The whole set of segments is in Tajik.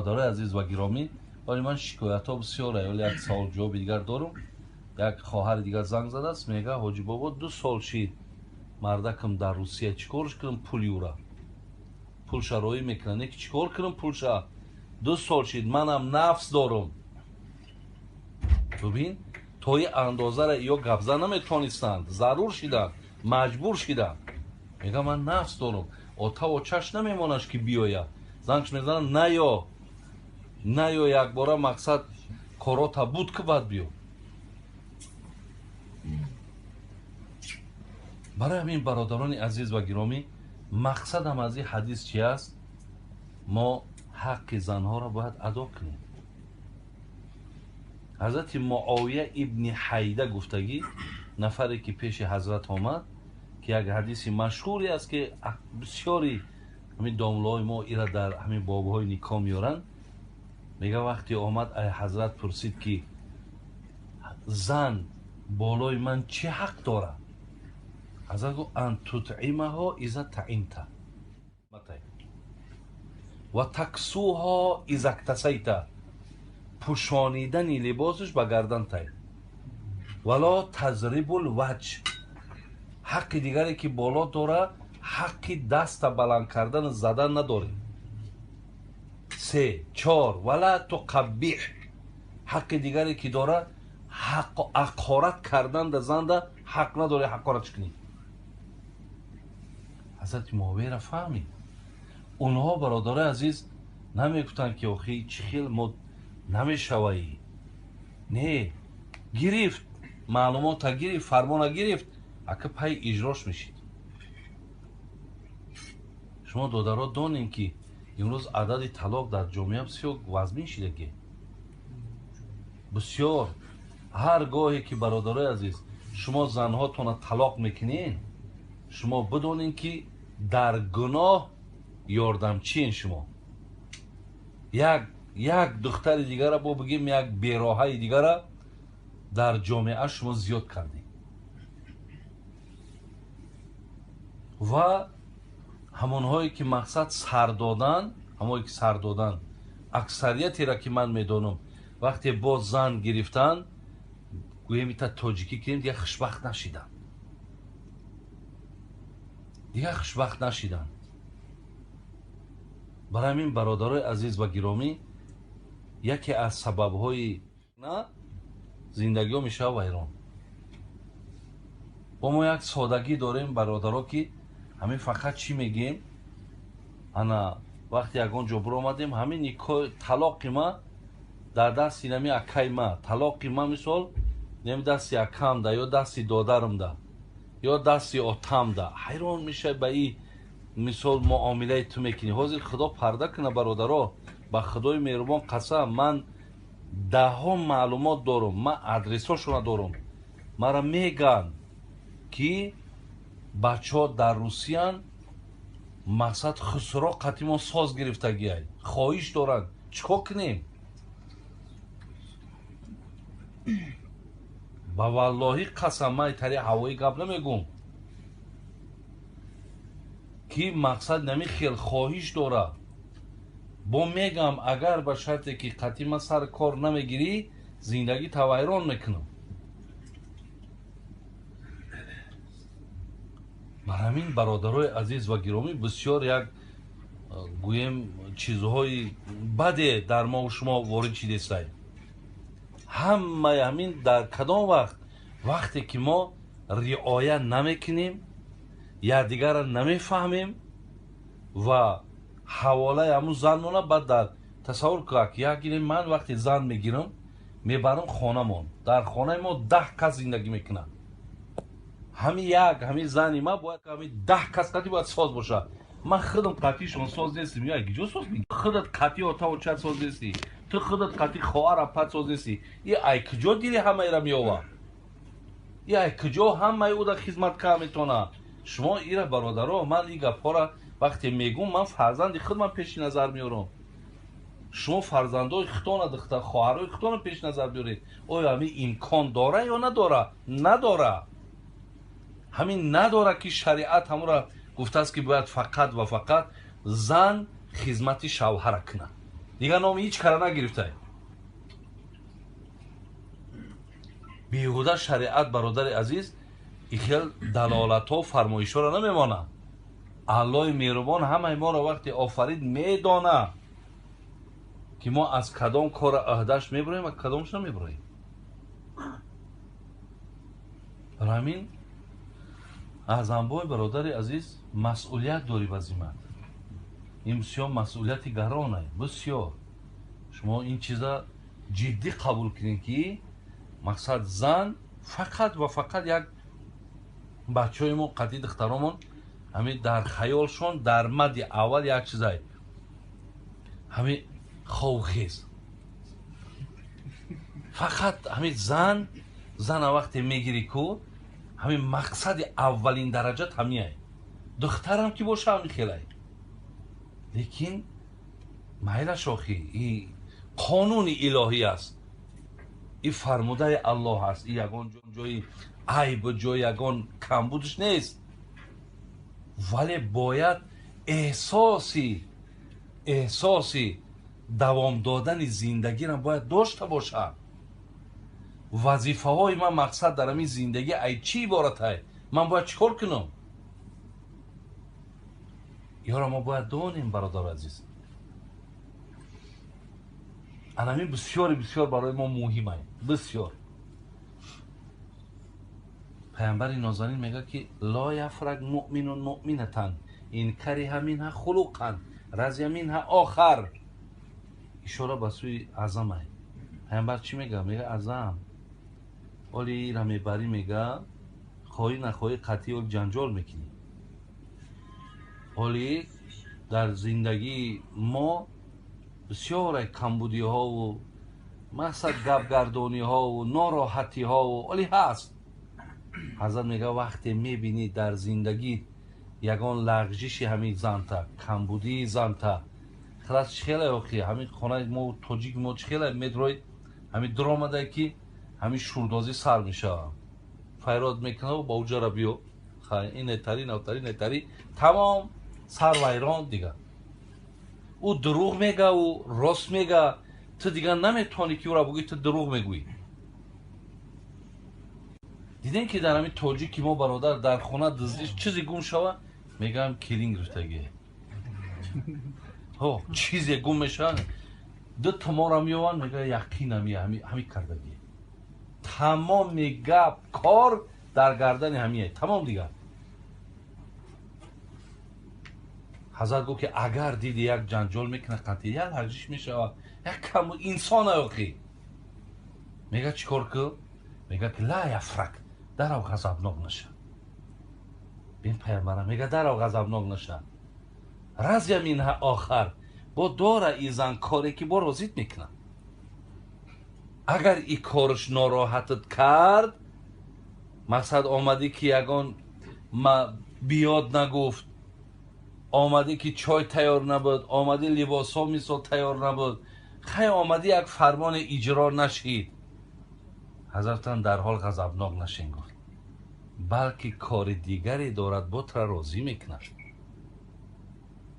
Бародарои азиз ва гиромӣ, вале ман шикоятҳо бисёр, вале як савол ҷавоби дигар дорам. Як хоҳари дигар занг задааст, мегӯяд ҳоҷӣ бобо 2 сол шид мардакам дар Русия, чӣ кор кунам пули ӯра? Пулша роӣ мекунад, не ки чӣ кор кунам пулша? 2 сол шид, манам нафс дорам. Бибин, то ин андозаро ё гапзан наметонистанд, зарур шиданд, маҷбур шиданд. Мегӯяд ман нафс дорам, отаву чаш намемонаш ки биёяд. Зангш мезанад, наё, наё, якбора мақсад корота буд ки баъд биё. Барои ҳамин бародарони азиз ва гиромӣ, мақсадам аз ин ҳадис чи аст? Мо ҳаққи занҳоро бояд адо кунем. Ҳазрати Муовия ибни Ҳайда гуфтагӣ, нафаре ки пеши ҳазрат омад, ки як ҳадиси машҳуре аст ки бисёри ҳамин домлаҳои мо ира дар ҳамин бобҳои никоҳ меоранд. Мега вақте омад ай ҳазрат пурсид ки зан болои ман чӣ ҳақ дорад? Ҳазрат гуфт ан тутъимаҳо иза таимта ва таксуҳо иза ктасайта, пӯшонидани либосаш ба гардан тай, вало тазрибул ваҷ. Ҳаққи дигаре ки боло дора, ҳаққи даста баланд кардану задан надорем. 3, 4, вала туқаббиҳ. Ҳаққи дигаре ки дора, ҳақ ақорат кардан да занда ҳақ надорӣ ҳақорат кунӣ. Ҳазрати Муовияро фаҳмид. Онҳо бародарои азиз намегуфтанд ки охи чӣ хел мо намешаваӣ. Не, гирифт, маълумота гирифт, фармона гирифт, ака пай иҷрош мешид. Шумо додаро донем ки имрӯз адади талоқ дар ҷомеа бисёр вазмин шидаги. Бисёр. Ҳар гоҳе ки бародарои азиз шумо занҳотонро талоқ мекунед, шумо бидонед ки дар гуноҳ ёрдамчиен шумо. Як духтари дигара бо бигем, як бероҳаи дигара дар ҷомеа шумо зиёд кардед. Ва ҳамонҳое ки мақсад сар додан, ҳамоне ки сар додан, аксариятера ки ман медонам, вақте боз зан гирифтан, гӯем ита тоҷикӣ кунем, дигар хушбахт нашиданд. Дигар хушбахт нашиданд. Барои ҳамин бародарои азиз ва гиромӣ, яке аз сабабҳои на зиндагиҳо мешавад вайрон. Бо мо як содагӣ дорем бародаро, ки ҳамин фақат чӣ мегӯем? Ана вақте ягон ҷо биромадем, ҳамин никоҳ талоқи ма дар дасти нами акаи ма, талоқи ма мисол неми дасти акамда ё дасти додарамда ё дасти отамда. Ҳайрон мешавӣ ба ин мисол муомилаи ту мекунӣ. Ҳозир Худо парда куна бародаро, ба Худои меҳрубон қасам, ман даҳҳо маълумот дорам, ман адресҳошона дорам. Мара мегӯянд ки бачаҳо дар Русиян, мақсад хусро қатимон соз гирифтагиай, хоҳиш доранд, чӣ кор кунем? Ба валлоҳи қасам, ман тари ҳавоӣ гап намегӯм, ки мақсад нами хел хоҳиш дора. Бо мегам агар ба шарте ки қатима сар кор намегирӣ, зиндагӣ тавайрон мекунам. Бар ҳамин бародарои азиз ва гиромӣ, бисёр як гӯем чизҳои баде дар мову шумо ворид шидестай. Ҳамаи ҳамин дар кадом вақт? Вақте ки мо риоя намекунем, якдигарро намефаҳмем ва ҳаволаи ҳамун занмона баъд дар тасаввур кунад, як гирем ман вақте зан мегирам, мебарам хонамон. Дар хонаи мо 10 кас зиндагӣ мекунанд. Ҳамин як, ҳамин зани ма бояд ҳамин 10 кас қатъи бояд соз бошад. Ман худам қатъишон соз нестам. Я куҷо соз мегирам? Худат қатъи отаву чат соз нестӣ. Ту худат қатъи хоҳар апат соз нестӣ. И ай куҷо дили ҳамаира меёвад? И ай куҷо ҳамаи ӯда хизмат карда метавонад? Шумо ира бародаро, ман ин гапҳоро вақте мегӯм, ман фарзанди худам пеши назар меорам. Шумо фарзандои худтона, духтар, хоҳарои худтона пеши назар биёред. Оё ҳамин имкон дора ё надора? Надора. Ҳамин надора ки шариат ҳамура гуфтааст ки бояд фақат ва фақат зан хизмати шавҳара кунад. Дигар номи ҳеҷ кара нагирифтай. Беҳуда шариат, бародари азиз, и хел далолатҳо, фармоишҳоро намемонад. Аллоҳи меҳрубон ҳамаи моро вақте офарид медона, ки мо аз кадом кора аҳдаш мебуроем ва кадомш намебуроем. Барои ҳамин Аъзамбой, бародари азиз, масъулият дорӣ ба зиммат. Ин бисёр масъулияти гаронае, бисёр. Шумо ин чиза ҷиддӣ қабул кунед, ки мақсад зан фақат ва фақат як бачаҳои мо, қатъи духтаромон ҳамин дар хаёлшон дар мадди аввал як чизай, ҳамин ховхез. Фақат ҳамин зана вақте мегирӣ ку, ҳамин мақсади аввалин дараҷат ҳамиай. Духтарам ки боша ҳамин хелай. Лекин майлаш охи, и қонуни илоҳӣ аст, и фармудаи Аллоҳ аст, и ягон ҷои айб, ҷои ягон камбудш нест. Вале бояд эҳсоси давом додани зиндагиро бояд дошта бошад. Вазифаҳои ман, мақсад дар ҳамин зиндагӣ ай чӣ иборатай? Ман бояд чӣ кор кунам? Ёро мо бояд донем, бародари азиз. Анамин бисёри бисёр барои мо муҳимай, бисёр. Паямбари нозанин мегӯяд, ки ло яфрак муъминун муъминатан ин кариҳа минҳа хулуқан разия минҳа охар. Ишора ба сӯи Аъзамай. Паямбар чӣ мегӯяд? Мегӯяд, Аъзам, оли ира мебарӣ, мега, хоҳӣ нахоҳӣ қатъи оли ҷанҷол мекунӣ. Оли дар зиндагии мо бисёре камбудиҳову мақсад гапгардониҳову нороҳатиҳову оли ҳаст. Ҳазрат мега, вақте мебинӣ дар зиндагӣ ягон лағжиши ҳамин занта, камбудии занта, хилас чӣ хеле охи ҳамин хонаи мо, тоҷик мо чӣ хеле медрой, ҳамин дуромадае ки ҳамин шурдозӣ сар мешавад, файрод мекунад, ба уҷара биё, хай инетари навтари нетари, тамом сар вайрон. Дига ӯ дурӯғ мега, ӯ рост мега, ту дига наметавонӣ ки ӯра бугӯӣ ту дурӯғ мегӯӣ. Дидем ки дар ҳамин тоҷики мо, бародар, дар хона дуздиш чизе гум шава, мегӯям келин гирифтагӣ. Ҳо, чизе гум мешава, ду томора меованд, мегӯя яқин ҳами кардагӣ. Тамоми гап кор дар гардани ҳамие, тамом дигар. Ҳазрат гуфт, ки агар диди як ҷанҷол мекунад, қатъи як лағжиш мешавад, як кам инсон охи. Мега чӣ кор кун? Мега ки ла яфрак, дарав ғазабнок наша. Бин паямбара мега дарав ғазабнок наша. Разия минҳа охар, бо дора и зан коре ки бо розит мекунад. Агар и корш нороҳатат кард, мақсад омадӣ ки ягон биёд нагуфт, омадӣ ки чой тайёр набуд, омадӣ либосҳо мисол тайёр набуд, хай омадӣ як фармоне иҷро нашид, ҳазратан дарҳол ғазабнок нашин гуфт, балки кори дигаре дорад, ботра розӣ мекунад.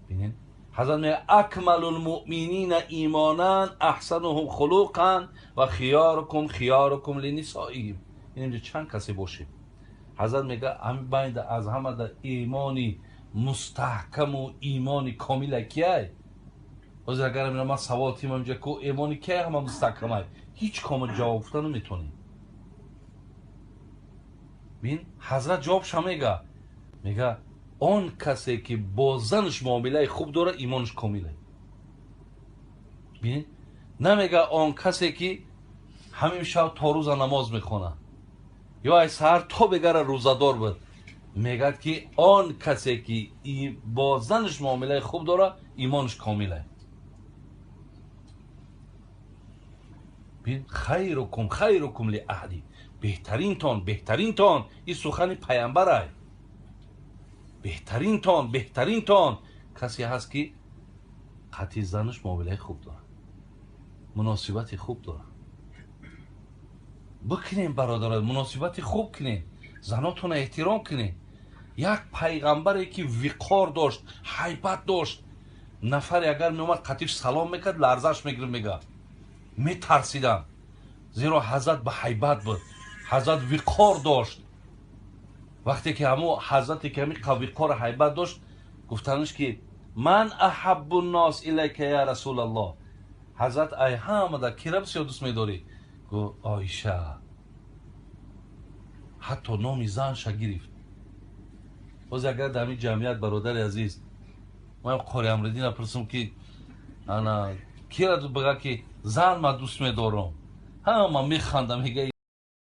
Бинед, ҳазрат мегӯяд акмалул муъминина имонан аҳсануҳум хулуқан ва хиёрукум хиёрукум линисоиҳим. Ин инҷо чанд касе бошем. Ҳазрат мегӯяд ҳамин байнда аз ҳамада имони мустаҳкаму имони комила кияй? Ҳозир агар ман савол тимам инҷа ку имони кияй ҳама мустаҳкамай, ҳеҷ кома ҷавоб гуфта наметавонем. Бин, ҳазрат ҷавобша мега, мега он касе ки бо занаш муомилаи хуб дорад, имонаш комилай. Бин, намега он касе ки ҳамин шаб то рӯза намоз мехонад ё ай саҳар то бегара рӯзадор буд. Мегӯяд ки он касе ки бо занаш муомилаи хуб дорад, имонаш комилай. Бин, хайрукум хайрукум ли аҳли, беҳтаринтон беҳтаринтон, ин сухани паямбарай. Беҳтаринтон беҳтаринтон касе ҳаст ки қатъи занаш муомилаи хуб дорад, муносибати хуб дорад. Бикунем, бародарон, муносибати хуб кунем, занотонро эҳтиром кунем. Як пайғамбаре ки виқор дошт, ҳайбат дошт, Нафаре агар меомад, қатиш салом мекард, ларзаш мегирифт, мега, метарсиданд, зеро ҳазрат ба ҳайбат буд, ҳазрат виқор дошт. Вақте ки ҳамо ҳазрате ки ҳамин виқору ҳайбат дошт, гуфтанаш ки: "من أحب الناس إليك يا رسول الله؟" Ҳазрат, ай ҳамада кира бисёр дӯст медорӣ? Гуфт: "Оиша". Ҳатто номи занша гирифт. Боз агар дар ҳамин ҷамъият, бародари азиз, ман Қори Амриддина пурсам, ки ана кира, бига ки зан ман дӯст медорам, ҳама механда, мега.